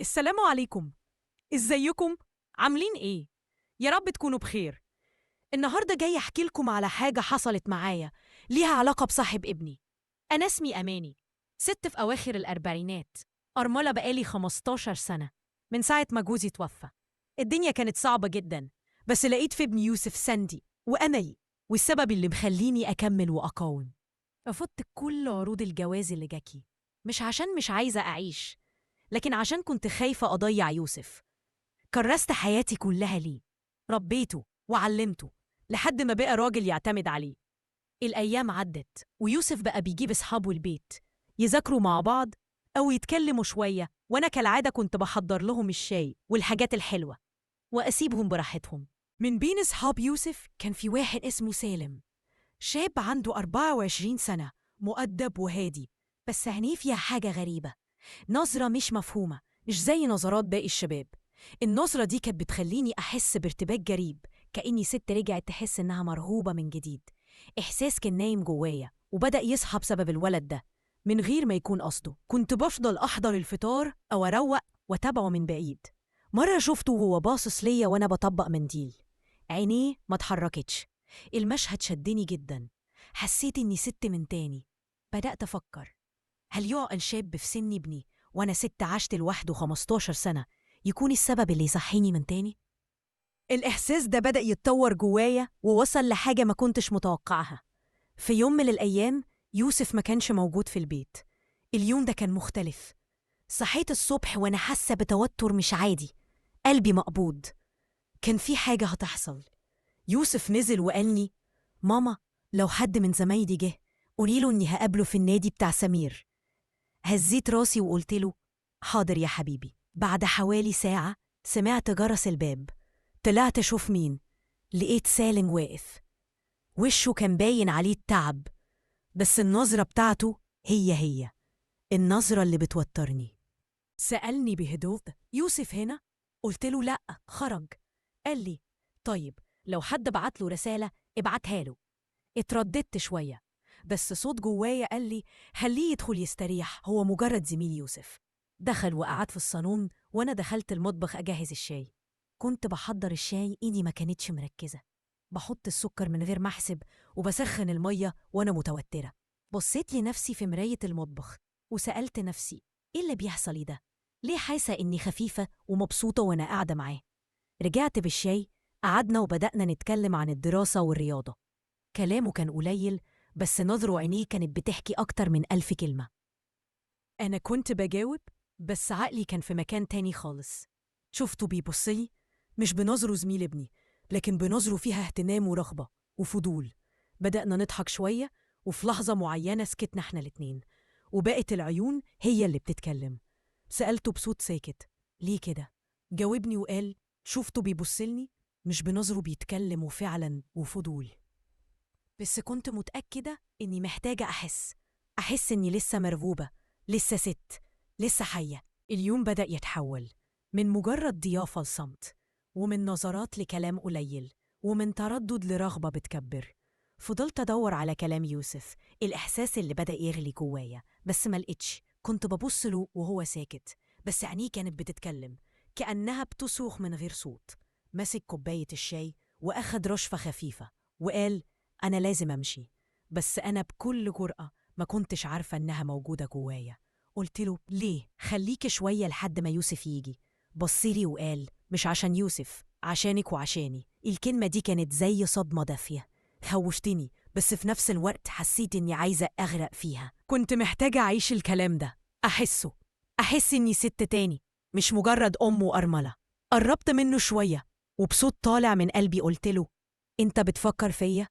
السلام عليكم، ازيكم؟ عاملين ايه؟ يا رب تكونوا بخير. النهارده جاي احكي لكم على حاجة حصلت معايا ليها علاقة بصاحب ابني. انا اسمي اماني، ست في اواخر الاربعينات، ارملة بقالي 15 سنة من ساعة ما جوزي توفى. الدنيا كانت صعبة جدا، بس لقيت في ابني يوسف سندي واملي والسبب اللي مخليني اكمل واقاوم. رفضت كل عروض الجواز اللي جاكي، مش عشان مش عايزه اعيش، لكن عشان كنت خايفة أضيع يوسف. كرست حياتي كلها ليه، ربيته وعلمته لحد ما بقى راجل يعتمد عليه. الأيام عدت ويوسف بقى بيجيب أصحابه البيت يذاكروا مع بعض أو يتكلموا شوية، وأنا كالعادة كنت بحضر لهم الشاي والحاجات الحلوة وأسيبهم براحتهم. من بين أصحاب يوسف كان في واحد اسمه سالم، شاب عنده 24 سنة، مؤدب وهادي، بس عينيه فيها حاجة غريبة، نظرة مش مفهومة، مش زي نظرات باقي الشباب. النظرة دي كانت بتخليني أحس بارتباك غريب، كأني ست رجعت تحس إنها مرهوبة من جديد. إحساس كان نايم جوايا وبدأ يصحى بسبب الولد ده من غير ما يكون قصده. كنت بفضل أحضر الفطار أو أروق وأتابعه من بعيد. مرة شفته وهو باصص ليا وأنا بطبق منديل، عينيه ما اتحركتش. المشهد شدني جدا، حسيت إني ست من تاني. بدأت أفكر، هل يعقل شاب في سن ابني وأنا ست عشت لوحده 15 سنة يكون السبب اللي يصحيني من تاني؟ الإحساس ده بدأ يتطور جوايا ووصل لحاجة ما كنتش متوقعها. في يوم من الأيام يوسف ما كانش موجود في البيت. اليوم ده كان مختلف. صحيت الصبح وأنا حاسة بتوتر مش عادي، قلبي مقبوض، كان في حاجة هتحصل. يوسف نزل وقال لي: ماما، لو حد من زمايلي جه قوليله إني هقابله في النادي بتاع سمير. هزيت راسي وقلت له: حاضر يا حبيبي. بعد حوالي ساعة سمعت جرس الباب، طلعت أشوف مين، لقيت سالم واقف. وشه كان باين عليه التعب، بس النظرة بتاعته هي هي النظرة اللي بتوترني. سألني بهدوء: يوسف هنا؟ قلت له: لأ، خرج. قال لي: طيب لو حد بعت له رسالة ابعتها له. اترددت شوية، بس صوت جوايا قال لي: خليه يدخل يستريح، هو مجرد زميل يوسف. دخل وقعد في الصالون، وأنا دخلت المطبخ أجهز الشاي. كنت بحضر الشاي، إيدي ما كانتش مركزة، بحط السكر من غير ما أحسب وبسخن المية وأنا متوترة. بصيت لنفسي في مراية المطبخ وسألت نفسي: إيه اللي بيحصل لي ده؟ ليه حاسة إني خفيفة ومبسوطة وأنا قاعدة معاه؟ رجعت بالشاي، قعدنا وبدأنا نتكلم عن الدراسة والرياضة. كلامه كان قليل، بس نظره عينيه كانت بتحكي أكتر من 1000 كلمة. أنا كنت بجاوب بس عقلي كان في مكان تاني خالص. شفته بيبصلي مش بنظره زميل ابني، لكن بنظره فيها اهتمام ورغبة وفضول. بدأنا نضحك شوية، وفي لحظة معينة سكتنا احنا الاتنين، وبقت العيون هي اللي بتتكلم. سألته بصوت ساكت: ليه كده؟ جاوبني وقال: شفته بيبصلني مش بنظره بيتكلم وفعلا وفضول. بس كنت متأكدة إني محتاجة أحس إني لسه مرغوبة، لسه ست، لسه حية. اليوم بدأ يتحول من مجرد ضيافة لصمت، ومن نظرات لكلام قليل، ومن تردد لرغبة بتكبر. فضلت أدور على كلام يوسف، الإحساس اللي بدأ يغلي جوايا، بس ما لقيتش. كنت ببص له وهو ساكت، بس عينيه كانت بتتكلم كأنها بتصرخ من غير صوت. مسك كوباية الشاي وأخد رشفة خفيفة وقال: أنا لازم أمشي. بس أنا بكل جرأة ما كنتش عارفة إنها موجودة جوايا. قلت له: ليه؟ خليك شوية لحد ما يوسف يجي. بصيلي وقال: مش عشان يوسف، عشانك وعشاني. الكلمة دي كانت زي صدمة دافية، خوفتني، بس في نفس الوقت حسيت إني عايزة أغرق فيها. كنت محتاجة أعيش الكلام ده، أحسه، أحس إني ست تاني، مش مجرد أم وأرملة. قربت منه شوية وبصوت طالع من قلبي قلت له: أنت بتفكر فيا؟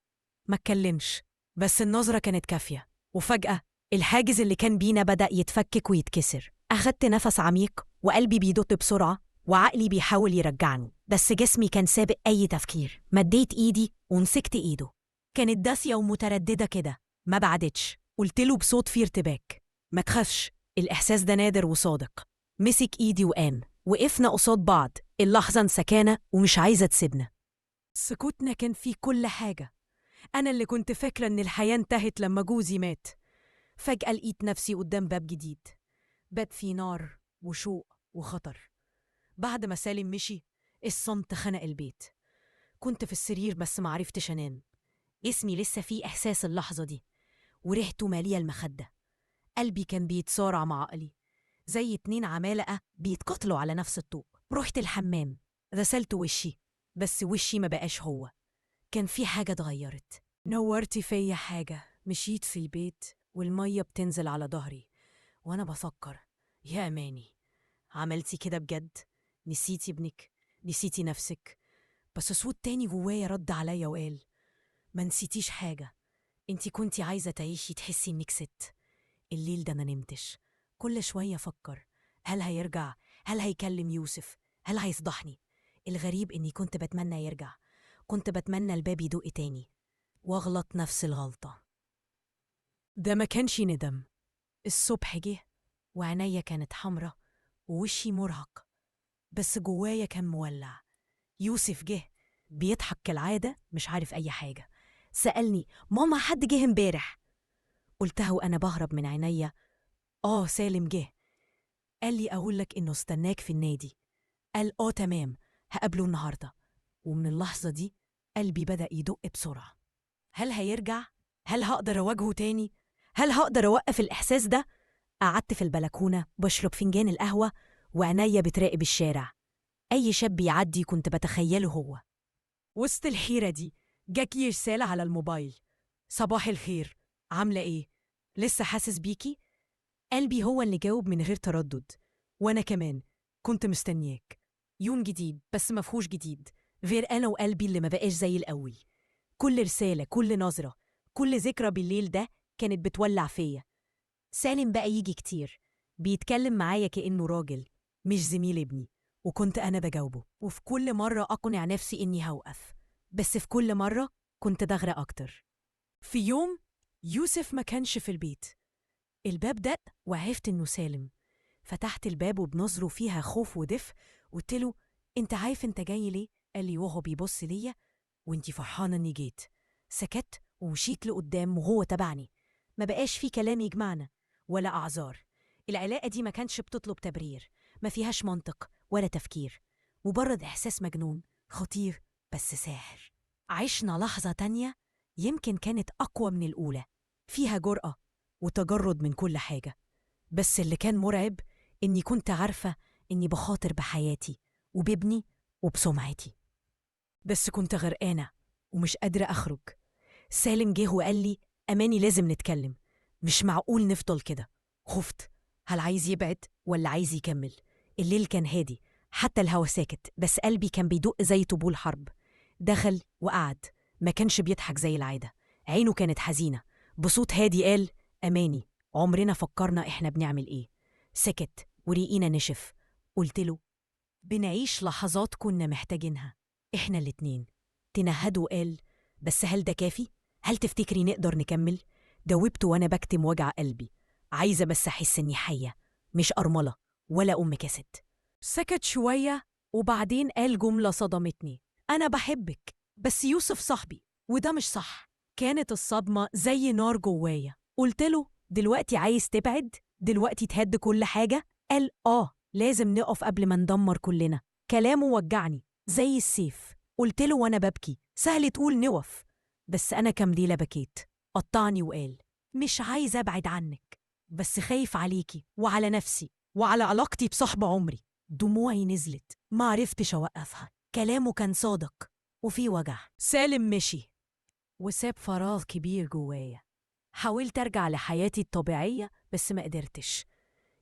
ما اتكلمش، بس النظرة كانت كافية. وفجأة الحاجز اللي كان بينا بدأ يتفكك ويتكسر. أخدت نفس عميق وقلبي بيدق بسرعة وعقلي بيحاول يرجعني، بس جسمي كان سابق أي تفكير. مديت إيدي ومسكت إيده، كانت دافية ومترددة كده، ما بعدتش. قلت له بصوت فيه ارتباك: ما تخافش، الإحساس ده نادر وصادق. مسك إيدي وقام، وقفنا قصاد بعض. اللحظة انسكانة ومش عايزة تسيبنا. سكوتنا كان فيه كل حاجة. أنا اللي كنت فاكرة إن الحياة انتهت لما جوزي مات، فجأة لقيت نفسي قدام باب جديد، باب فيه نار وشوق وخطر. بعد ما سالم مشي، الصمت خنق البيت. كنت في السرير بس ما عرفتش أنام. اسمي لسه فيه إحساس اللحظة دي، وريحته مالية المخدة. قلبي كان بيتصارع مع عقلي زي 2 عمالقة بيتقاتلوا على نفس الطوق. رحت الحمام، غسلت وشي، بس وشي ما بقاش هو. كان في حاجة اتغيرت، نورتي فيا حاجة. مشيت في البيت والمية بتنزل على ظهري وأنا بفكر، يا أماني عملتي كده بجد؟ نسيتي ابنك؟ نسيتي نفسك؟ بس صوت تاني جوايا رد عليا وقال، ما نسيتيش حاجة، انتي كنتي عايزة تعيشي تحسي انك ست. الليل ده ما نمتش، كل شوية أفكر، هل هيرجع؟ هل هيكلم يوسف؟ هل هيفضحني؟ الغريب إني كنت بتمنى يرجع، كنت بتمنى الباب يدق تاني وأغلط نفس الغلطة. ده ما كانش ندم. الصبح جه وعينيا كانت حمرة ووشي مرهق، بس جوايا كان مولع. يوسف جه بيضحك كالعادة، مش عارف أي حاجة. سألني، ماما حد جه امبارح؟ قلتها وأنا بهرب من عينيا، آه سالم جه. قال لي أقول لك إنه استناك في النادي. قال آه تمام، هقابله النهاردة. ومن اللحظة دي قلبي بدأ يدق بسرعة. هل هيرجع؟ هل هقدر أواجهه تاني؟ هل هقدر أوقف الإحساس ده؟ قعدت في البلكونة بشرب فنجان القهوة وعينيا بتراقب الشارع. أي شاب يعدي كنت بتخيله هو. وسط الحيرة دي جاكي رسالة على الموبايل، صباح الخير، عاملة إيه؟ لسه حاسس بيكي؟ قلبي هو اللي جاوب من غير تردد، وأنا كمان كنت مستنياك. يوم جديد بس مفهوش جديد غير أنا وقلبي اللي ما بقاش زي الأول. كل رسالة، كل نظرة، كل ذكرى بالليل ده كانت بتولع فيا. سالم بقى يجي كتير، بيتكلم معايا كأنه راجل مش زميل ابني، وكنت أنا بجاوبه. وفي كل مرة أقنع نفسي إني هوقف، بس في كل مرة كنت بغرق أكتر. في يوم يوسف ما كانش في البيت. الباب دق وعرفت إنه سالم. فتحت الباب وبنظره فيها خوف ودفء، قلت له أنت عارف أنت جاي ليه؟ قال لي وهو بيبص ليا، وأنتي فرحانة إني جيت. سكت ومشيت لقدام وهو تبعني. ما بقاش في كلام يجمعنا ولا أعذار. العلاقة دي ما كانش بتطلب تبرير، ما فيهاش منطق ولا تفكير، مجرد إحساس مجنون خطير بس ساحر. عشنا لحظة تانية يمكن كانت أقوى من الأولى، فيها جرأة وتجرد من كل حاجة. بس اللي كان مرعب إني كنت عارفة إني بخاطر بحياتي وبابني وبسمعتي، بس كنت غرقانة ومش قادرة أخرج. سالم جه وقال لي أماني لازم نتكلم، مش معقول نفضل كده. خفت، هل عايز يبعد ولا عايز يكمل؟ الليل كان هادي، حتى الهوا ساكت، بس قلبي كان بيدق زي طبول حرب. دخل وقعد، ما كانش بيضحك زي العادة، عينه كانت حزينة. بصوت هادي قال أماني عمرنا فكرنا إحنا بنعمل إيه. سكت وريقينا نشف. قلت له بنعيش لحظات كنا محتاجينها إحنا الاتنين. تنهد وقال بس هل ده كافي؟ هل تفتكري نقدر نكمل؟ دوبت وأنا بكتم وجع قلبي، عايزة بس أحس إني حية، مش أرملة ولا أم كاسد. سكت شوية وبعدين قال جملة صدمتني، أنا بحبك بس يوسف صاحبي وده مش صح. كانت الصدمة زي نار جوايا. قلت له دلوقتي عايز تبعد؟ دلوقتي تهد كل حاجة؟ قال آه لازم نقف قبل ما ندمر كلنا. كلامه وجعني زي السيف. قلت له وأنا ببكي سهل تقول نوف، بس أنا كام ليلة بكيت. قطعني وقال مش عايز أبعد عنك، بس خايف عليكي وعلى نفسي وعلى علاقتي بصاحب عمري. دموعي نزلت، ما عرفتش أوقفها. كلامه كان صادق وفي وجع. سالم مشي وساب فراغ كبير جوايا. حاولت أرجع لحياتي الطبيعية بس ما قدرتش.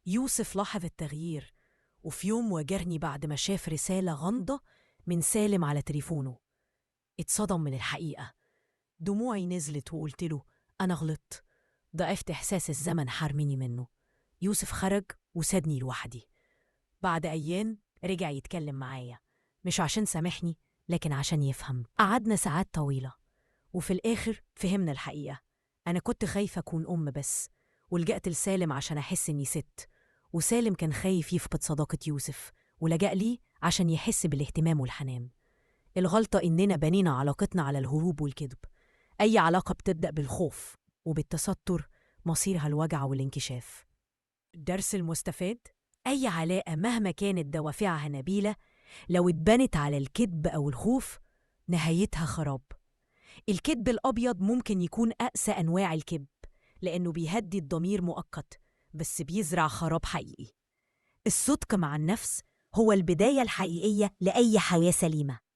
يوسف لاحظ التغيير، وفي يوم واجهني بعد ما شاف رسالة غامضة من سالم على تليفونه. اتصدم من الحقيقة. دموعي نزلت وقلت له أنا غلطت، ضعفت إحساس الزمن حرمني منه. يوسف خرج وسابني لوحدي. بعد أيام رجع يتكلم معايا، مش عشان سامحني لكن عشان يفهم. قعدنا ساعات طويلة وفي الآخر فهمنا الحقيقة. أنا كنت خايفة أكون أم بس، ولجأت لسالم عشان أحس إني ست، وسالم كان خايف يفقد صداقة يوسف ولجأ لي عشان يحس بالاهتمام والحنان. الغلطة إننا بنينا علاقتنا على الهروب والكذب. أي علاقة بتبدأ بالخوف وبالتستر مصيرها الوجع والانكشاف. الدرس المستفاد: أي علاقة مهما كانت دوافعها نبيلة، لو اتبنت على الكذب أو الخوف نهايتها خراب. الكذب الأبيض ممكن يكون أقسى أنواع الكذب، لأنه بيهدي الضمير مؤقت بس بيزرع خراب حقيقي. الصدق مع النفس هو البداية الحقيقية لأي حياة سليمة.